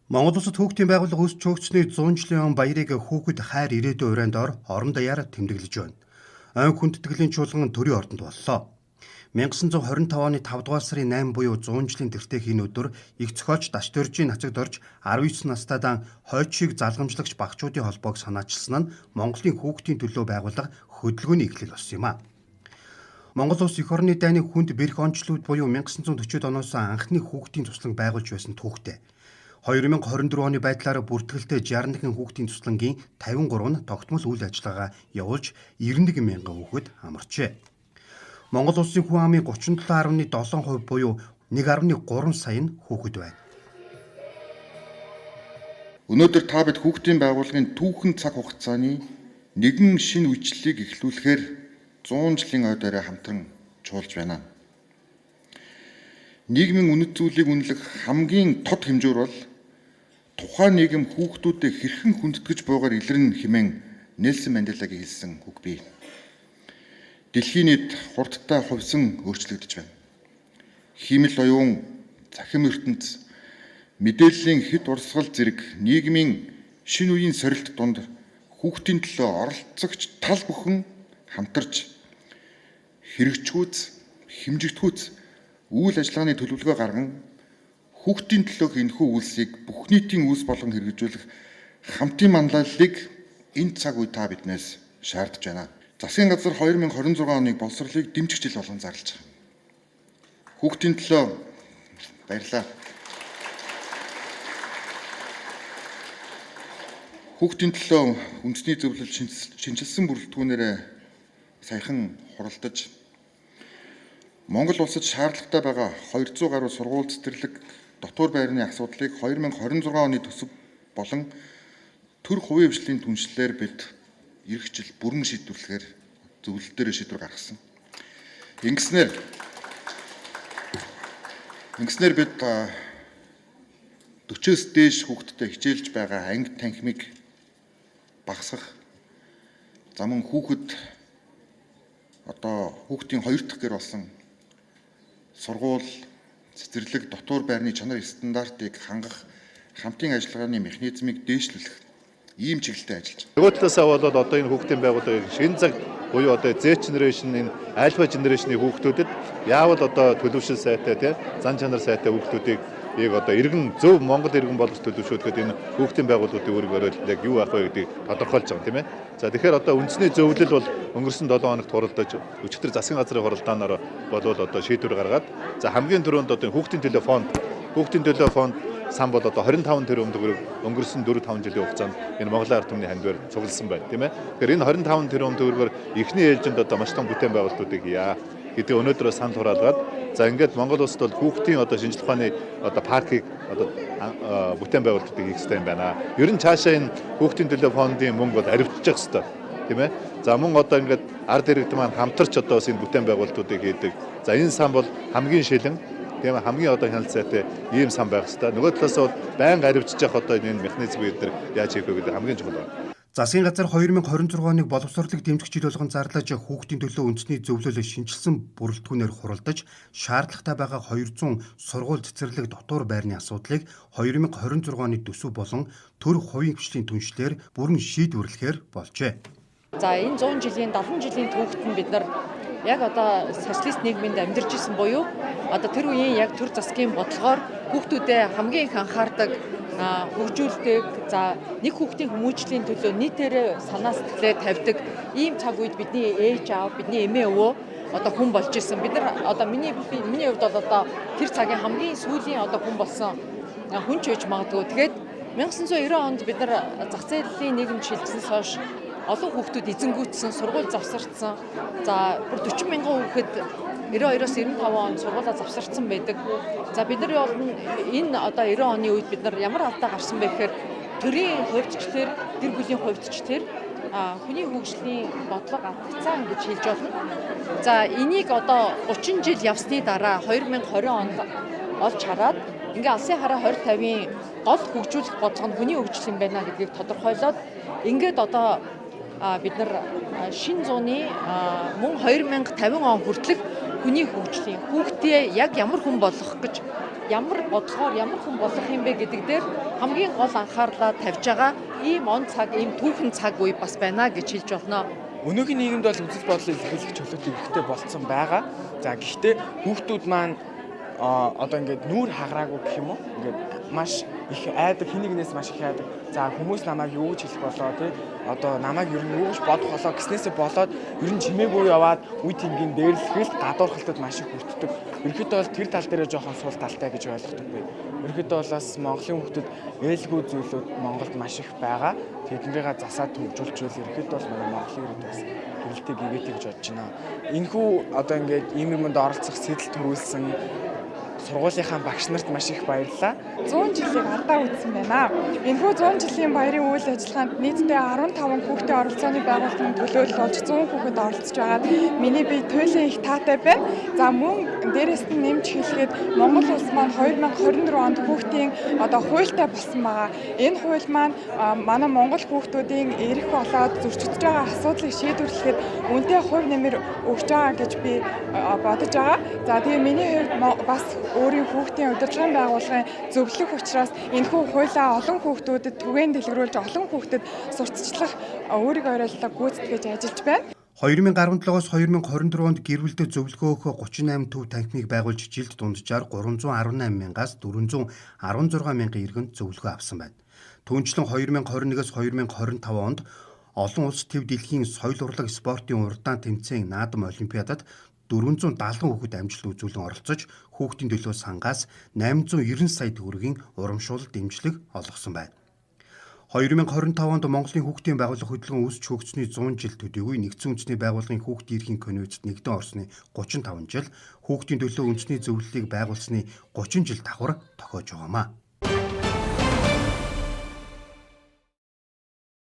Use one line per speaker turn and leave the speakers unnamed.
Монгол улсад хүүхдийн байгууллага үүсч хөгжсөний 100 жилийн баярыг хүүхэд хайр ирээдүйн урайн дор орон даяар тэмдэглэж байна. Ойн хүндэтгэлийн чуулган төрийн ордонд боллоо. 1925 оны 5 дугаар сарын 8 буюу 100 жилийн тэртех энэ өдөр их зохиолч Дашдоржийн нацагт орж 19 настайдаан хойчийг залгамжлагч багчуудын холбоог санаачилсан нь Монголын хүүхдийн төлөө байгууллага хөдөлгөөний эхлэл болсон юм а. Монгол улс эх орны дайны хүнд бэрх онцлууд буюу 1940 оноос анхны хүүхдийн туслан байгуулж байсан түүхтэй. 2024 оны байдлаар бүртгэлтэй 61 хүүхдийн туслангийн 53 нь тогтмол үйл ажиллагаа явуулж 91 мянган хүүхэд амарчээ. Монгол улсын хүн амын 37.7% буюу 1.3 сая нь хүүхэд байна.
Өнөөдөр та бид хүүхдийн байгууллагын түүхэн цаг хугацааны нэгэн шинэ үйлчлэлийг эхлүүлэхээр 100 жилийн ойд орой хамтран чуулж байна. Нийгмийн үнэт зүйлийг үнэлэх хамгийн тод хэмжүүр бол тухайн нийгэм хүүхдүүдэд хэрхэн хүндэтгэж буйгаар илэрнэ хэмээн Нельсон Манделагийн хэлсэн үг бий. Дэлхийн нийт хурдтай хувьсан өөрчлөгдөж байна. Хиймэл оюун, цахим ертөнц, мэдээллийн хэд урсгал зэрэг нийгмийн шинэ үеийн сорилт дунд хүүхдийн төлөө оролцогч тал бүхэн хамтарч хэрэгжихүйц, хэмжигдэхүйц үйл ажиллагааны төлөвлөгөө гарган хүүхдийн төлөөх энэхүү үйлсийг бүх нийтийн үйлс болгон хэрэгжүүлэх хамтын манлайллыг энэ цаг үе та биднээс шаардж байна. Засгийн газар 2026 оныг боловсролыг дэмжих жил болгон зарлаж байгаа. Хүүхдийн төлөө баярлалаа. Хүүхдийн төлөө үндэсний зөвлөл шинэчилсэн бүрэлдэхүүнээрээ саяхан хуралдаж Монгол улсад шаардлагатай байгаа 200 гаруй сургууль цэцэрлэг дотуур байрны асуудлыг 2026 оны төсөв болон төр хувийн хвшлийн түншлэлээр бид эх жил бүрэн шийдвэрлэхээр зөвлөл дээр шийдвэр гаргасан. Ингэснээр бид 40-өөс дээш хүүхэдтэй хичээлж байгаа анги танхимыг багасгах, за мөн хүүхэд одоо хүүхдийн хоёр дахь гэр болсон сургууль, цэцэрлэг, дотуур байрны чанар стандартыг хангах хамтын ажиллагааны механизмыг дээшлүүлэх ийм чиглэлтэй ажиллаж байна.
Нөгөө талаасаа бол одоо энэ хүүхдийн байгууллагыг шинэ цаг буюу одоо Z generation, энэ альфа generation-ы хүүхдүүдэд яавал одоо төлөвшил сайтай тий зан чанар сайтай хүүхдүүдийг яг одоо иргэн зөв Монгол иргэн болгож төлөвшүүлэхэд энэ хүүхдийн байгууллагуудын үүрэг барил яг юу байх вэ гэдгийг тодорхойлж байгаа юм тийм ээ. За тэгэхээр одоо үндэсний зөвлөл бол өнгөрсөн 7 хоногт хуралдаж өчигдөр засгийн газрын хуралдаанаар болвол одоо шийдвэр гаргаад за хамгийн түрүүнд одоо хүүхдийн төлөө фонд сан бол одоо 25 тэрбум төгрөг өнгөрсөн 4-5 жилийн хугацаанд энэ Монголын ард түмний хандиваар цугласан байна тийм ээ. Тэгэхээр энэ 25 тэрбум төгрөгөөр эхний ээлжинд одоо маш том бүтээн байгуулалтуудыг хийя гэдэг өнөөдрөө санал хураалгаад за ингээд Монгол улсад бол хүүхдийн одоо шинжлэх ухааны одоо паркийг одоо бүтээн байгуулалтуудыг хийх хэрэгтэй юм байна. Ер нь цаашаа энэ хүүхдийн төлөө фондын мөнгө бол аривччих хэрэгтэй тийм ээ. За мөн одоо ингээд ард иргэд маань хамтарч одоо бас энэ бүтээн байгуулалтуудыг хийдэг. За энэ сан бол хамгийн шилэн тийм хамгийн одоо хяналт сайтай ийм сан байх хэрэгтэй. Нөгөө талаас бол байнга аривчж явах одоо энэ механизмыг бид нар яаж хийх вэ гэдэг хамгийн чухал байна.
Засгийн газар 2026 оныг боловсролыг дэмжих жил болгон зарлаж хүүхдийн төлөө үндэсний зөвлөл шинэчилсэн бүрэлдэхүүнээр хуралдаж шаардлагатай байгаа 200 сургууль цэцэрлэг дотуур байрны асуудлыг 2026 оны төсөв болон төр хувийн хвшлийн түншлэлээр бүрэн шийдвэрлэхээр болжээ.
За энэ 100 жилийн 70 жилийн түүхэд нь бид нар яг одоо социалист нийгминд амьдарч исэн буюу одоо тэр үеийн яг төр засгийн бодлогоор хүүхдүүдэд хамгийн их анхаардаг, хөгжүүлдэг, за нэг хүүхдийн хүмүүжлийн төлөө нийтээрээ санаа сэтгэлээ тавьдаг ийм цаг үед бидний ээж аав, бидний эмээ өвөө одоо хүн болж исэн. Бид нар одоо миний хувьд бол одоо тэр цагийн хамгийн сүүлийн одоо хүн болсон хүн ч байж магадгүй. Тэгээд 1990 онд бид нар зах зээлийн нийгэмд шилжсэнээс хойш олон хүүхдүүд эзэнгүүцсэн, сургууль завсарцсан. За бүр 40 мянган хүүхэд 92-оос 95 онд сургуулаа завсарцсан байдаг. За бид нар бол энэ одоо 90 оны үед бид нар ямар алдаа гарсан бэ гэхээр төрийн хувьд ч тэр, гэр бүлийн хувьд ч тэр хүний хөгжлийн бодлого алдагдсан гэж хэлж болно. За энийг одоо 30 жил явсны дараа 2020 онд олж хараад ингээ алсын хараа 2050-ийн гол хөгжүүлэх бодлого нь хүний хөгжил юм байна гэдгийг тодорхойлоод ингээд одоо бид нар шинэ зууны мөн 2050 он хүртэлх хүний хөгжлийн хүүхдээ яг ямар хүн болгох гэж ямар бодлогоор ямар хүн болох юм бэ гэдэг дээр хамгийн гол анхаарлаа тавьж байгаа ийм он цаг, ийм түүхэн цаг үе бас байна гэж хэлж болно.
Өнөөгийн нийгэмд бол үзэл бодлоо илэрхийлэх чөлөөтэй эрхтэй болцсон байгаа. За гэхдээ хүүхдүүд маань одоо ингээд нүүр хагараагүй гэх юм уу? Ингээд маш их айдаг, хин нэгнээс маш их айдаг. За хүмүүс намайг юу гэж хэлэх болоо тий? Одоо намайг ер нь юу гэж бодох болоо гэснээсээ болоод ер нь чимээгүй яваад үе тэнгийн дээрлэхэл гадуурхалтад маш их хүртдэг. Ерөнхийдөө бол тэр тал дээрээ жоохон сул талтай гэж ойлгодог би. Ерөнхийдөө бол бас Монголын хүүхдүүд ээлгүй зүйлүүд Монголд маш их байгаа. Тэднийгээ засаад төвжүүлчихвэл ерөнхийдөө бол манай Монголын иргэд бас гэрэлтэй гэгээтэй гэж бодож байна. Энэхүү одоо ингээд ийм юмд оролцох сэтэл төрүүлсэн сургуулийнхаа багш нарт маш их баярлалаа.
100 жилийг ардаа үзсэн байна. Энэхүү 100 жилийн баярын үйл ажиллагаанд нийтдээ 15 хүүхдийн оролцооны байгууллагын төлөөлөл болж 100 хүүхэд оролцож байгаад миний бие туйлын их таатай байна. За мөн дээрэс нь нэмж хэлэхэд Монгол улс маань 2024 онд хүүхдийн одоо хуультай болсон байгаа. Энэ хууль маань манай Монгол хүүхдүүдийн эрх болоод зөрчигдөж байгаа асуудлыг шийдвэрлэхэд үнэтэй хувь нэмэр өгч байгаа гэж би бодож байгаа. За тэгээ миний хувьд бас өөрийн хүүхдийн удирдлагын байгууллагын зөвлөх учраас энэхүү хуулиа олон хүүхдүүдэд түгээн дэлгэрүүлж олон хүүхдэд сурталчлах өөрийгөө оройлолоо гүйцэтгэж ажиллаж байна.
2017-оос 2024 онд гэр бүлдээ зөвлөгөө өгөх 38 төв танхимыг байгуулж жилд дунджаар 318 мянгаас 416 мянган иргэнд зөвлөгөө авсан байна. Түүнчлэн 2021-ээс 2025 онд олон улс төв дэлхийн соёл урлаг спортын урдаан тэмцээн наадам олимпиадад 470 хүүхэд амжилт үзүүлэн оролцож хүүхдийн төлөө сангаас 890 сая төгрөгийн урамшуулал дэмжлэг олгосон байна. 2025 онд Монголын хүүхдийн байгууллага хөдөлгөөн үүсч хөгжсөний 100 жил төдийгүй нэгдсэн үндэсний байгууллагын хүүхдийн эрхийн конвенцэд нэгдэн орсны 35 жил, хүүхдийн төлөө үндэсний зөвлөлийг байгуулсны 30 жил давхар тохиож байгаамаа.